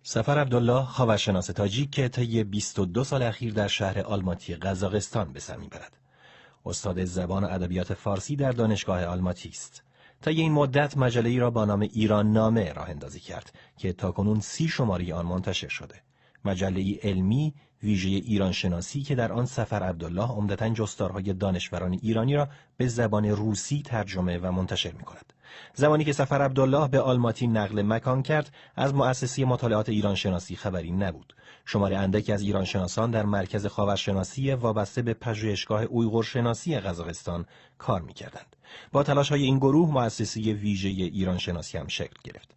سفر عبدالله، خاورشناس تاجیک که طی 22 سال اخیر در شهر آلماتی قزاقستان به سر میبرد. استاد زبان و ادبیات فارسی در دانشگاه آلماتی است. طی این مدت مجله‌ای را با نام ایران نامه راه اندازی کرد که تاکنون 30 شماره آن منتشر شده. مجله‌ای علمی ویژه ایران شناسی که در آن سفر عبدالله عمدتاً جستارهای دانشوران ایرانی را به زبان روسی ترجمه و منتشر می‌کند. زمانی که سفر عبدالله به آلماتی نقل مکان کرد، از مؤسسه مطالعات ایران شناسی خبری نبود. شمار اندکی از ایران شناسان در مرکز خاورشناسی وابسته به پژوهشگاه اویغورشناسی قزاقستان کار می‌کردند. با تلاش‌های این گروه مؤسسه ویژه ایران شناسی هم شکل گرفت.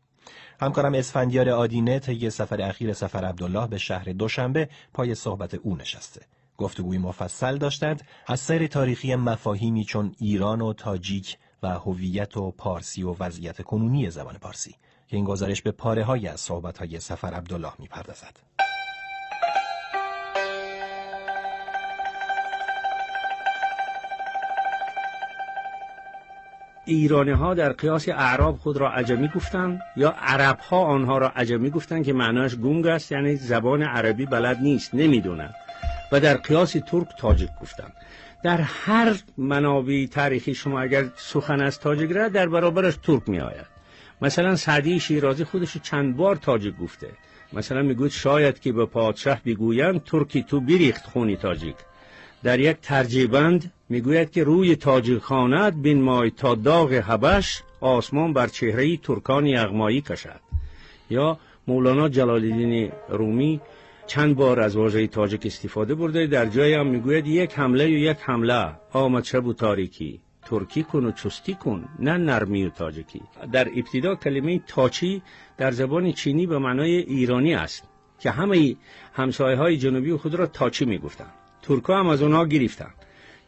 همکارم اسفندیار آدینه طی سفر اخیر سفر عبدالله به شهر دوشنبه پای صحبت او نشسته. گفتگوی مفصل داشتند از سیر تاریخی مفاهیمی چون ایران و تاجیک و هویت و پارسی و وضعیت کنونی زبان پارسی که این گزارش به پاره‌هایی از صحبت‌های سفر عبدالله می‌پردازد. ایرانی ها در قیاس اعراب خود را عجمی گفتند یا عرب ها آنها را عجمی گفتند که معناش گونگ است، یعنی زبان عربی بلد نیست، نمیدونند، و در قیاس ترک تاجیک گفتند. در هر منابع تاریخی شما اگر سخن از تاجیک را در برابرش ترک می آید. مثلا سعدی شیرازی خودش چند بار تاجیک گفته. مثلا میگوید شاید که به پادشاه بگویند ترکی تو بریخت خونی تاجیک. در یک ترجیبند میگوید که روی تاجیک خواند بین مای تا داغ حبش آسمان بر چهره ترکان یغمایی کشد. یا مولانا جلال الدین رومی چند بار از واژه تاجیک استفاده برده. در جایی هم میگوید یک حمله و یک حمله آمد شب و تاریکی، ترکی کن و چستی کن نه نرمی و تاجیکی. در ابتدا کلمه تاچی در زبان چینی به معنای ایرانی است که همه همسایه های جنوبی خود را تاچی میگفتند. ترک‌ها هم از اونها گرفتند.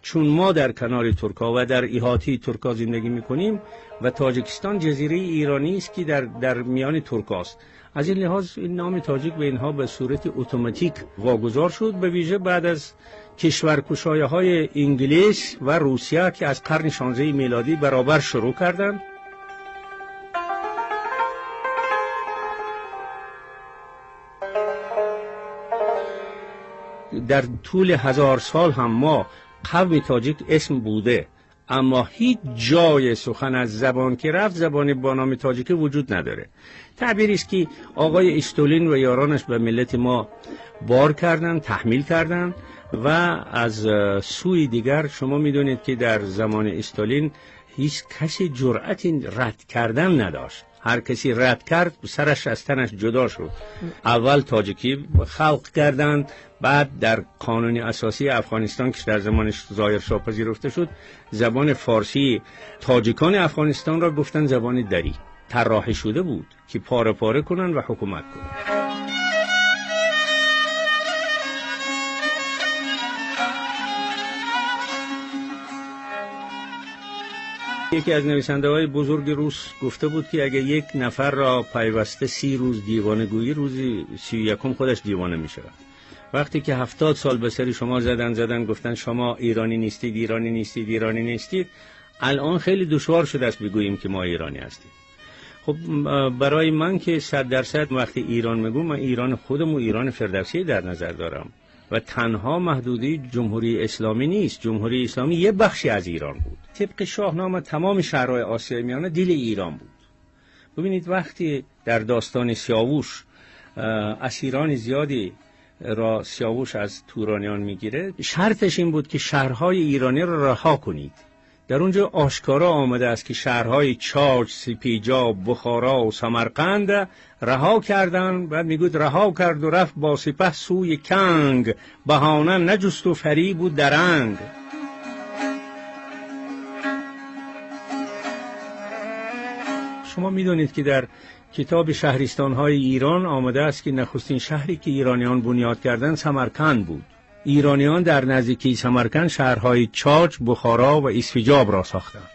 چون ما در کنار ترک‌ها و در احاطه ترک‌ها زندگی می‌کنیم و تاجیکستان جزیره ایرانی است که در میان ترک‌هاست، از این لحاظ این نام تاجیک به اینها به صورت اتوماتیک واگذار شد، به ویژه بعد از کشورکشایی‌های انگلیس و روسیه که از قرن 16 میلادی برابر شروع کردند. در طول 1000 سال هم ما قوم تاجیک اسم بوده، اما هیچ جای سخن از زبان که رفت زبان با نام تاجیکی وجود نداره. تعبیری است که آقای استالین و یارانش به ملت ما بار کردن، تحمیل کردن. و از سوی دیگر شما میدونید که در زمان استالین هیچ کسی جرأت رد کردن نداشت. هر کسی رد کرد سرش از تنش جدا شد. اول تاجیکی خلق کردند، بعد در قانون اساسی افغانستان که در زمان ظاهر شاه پذیرفته شد زبان فارسی تاجیکان افغانستان را گفتن زبان دری. طراحی شده بود که پاره پاره کنن و حکومت کنن. یکی از نویسنده‌های بزرگ روس گفته بود که اگه یک نفر را پیوسته 30 روز دیوانه‌گویی، روزی 31 خودش دیوانه می‌شود. وقتی که 70 سال به سر شما زدن گفتن شما ایرانی نیستید، ایرانی نیستید، ایرانی نیستید، الان خیلی دشوار شده است بگوییم که ما ایرانی هستیم. خب برای من که 100% وقتی ایران میگم، من ایران خودم و ایران فردوسی در نظر دارم و تنها محدودی جمهوری اسلامی نیست. جمهوری اسلامی یه بخشی از ایران بود. طبق شاهنامه تمام شهرهای آسیای میانه دل ایران بود. ببینید وقتی در داستان سیاووش اسیران زیادی را سیاووش از تورانیان میگیره، شرطش این بود که شهرهای ایرانی را رها کنید. در اونجا آشکارا آمده است که شهرهای چاچ، سپیجا، بخارا و سمرقند رها کردند. بعد میگوید رها کرد و رفت با سپه سوی کنگ، بهانه نجست و فریب و درنگ. شما میدونید که در کتاب شهرستان‌های ایران آمده است که نخستین شهری که ایرانیان بنیاد کردند سمرقند بود. ایرانیان در نزدیکی سمرقند شهرهای چاچ، بخارا و اسفیجاب را ساختند.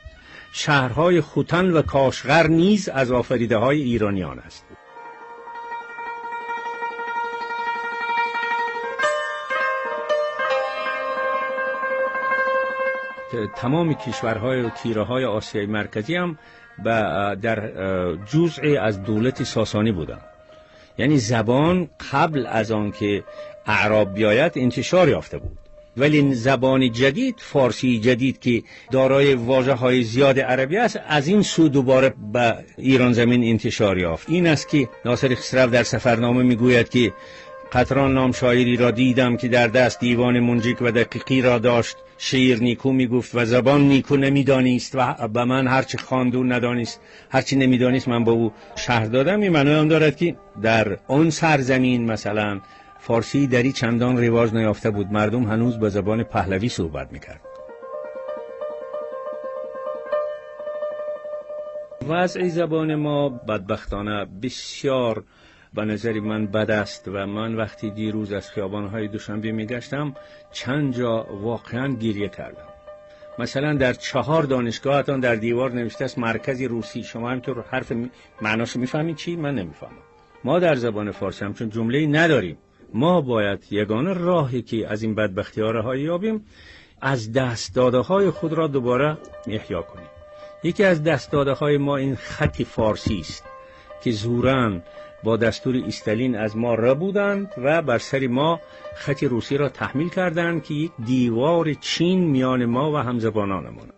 شهرهای خوتن و کاشغر نیز از آفریده‌های ایرانیان است. تمام کشورهای و تیره‌های آسیای مرکزی هم در جزئی از دولت ساسانی بودند. یعنی زبان قبل از آن که اعراب بیاید انتشار یافته بود، ولی زبان جدید، فارسی جدید که دارای واژه‌های زیاد عربی است، از این سو دوباره به ایران زمین انتشار یافت. این است که ناصر خسرو در سفرنامه میگوید که قطران نام شاعری را دیدم که در دست دیوان منجک و دقیقی را داشت، شعر نیکو میگفت و زبان نیکو نمیدانست و به من هرچی خواند و ندانست، هرچی نمیدانست من با او شهر دادم. این معنای آن دارد که در آن سرزمین مثلا فارسی دری چندان رواج نیافته بود، مردم هنوز به زبان پهلوی صحبت میکرد. وضع زبان ما بدبختانه بسیار به نظر من بد است و من وقتی دیروز از خیابان‌های دوشنبه می‌گشتم چند جا واقعاً گریه کردم. مثلا در 4 دانشگاهتان در دیوار نوشته است مرکز روسی. شما همینطور حرف معناشو می‌فهمید چی؟ من نمی‌فهمم. ما در زبان فارسی همچون جمله‌ای نداریم. ما باید یگانه راهی که از این بدبختی‌ها رهایی یابیم، از دست داده‌های خود را دوباره احیا کنیم. یکی از دست داده‌های ما این خط فارسی است که زوراً با دستور استالین از ما را بودند و بر سر ما خط روسی را تحمیل کردند که یک دیوار چین میان ما و همزبانانمان.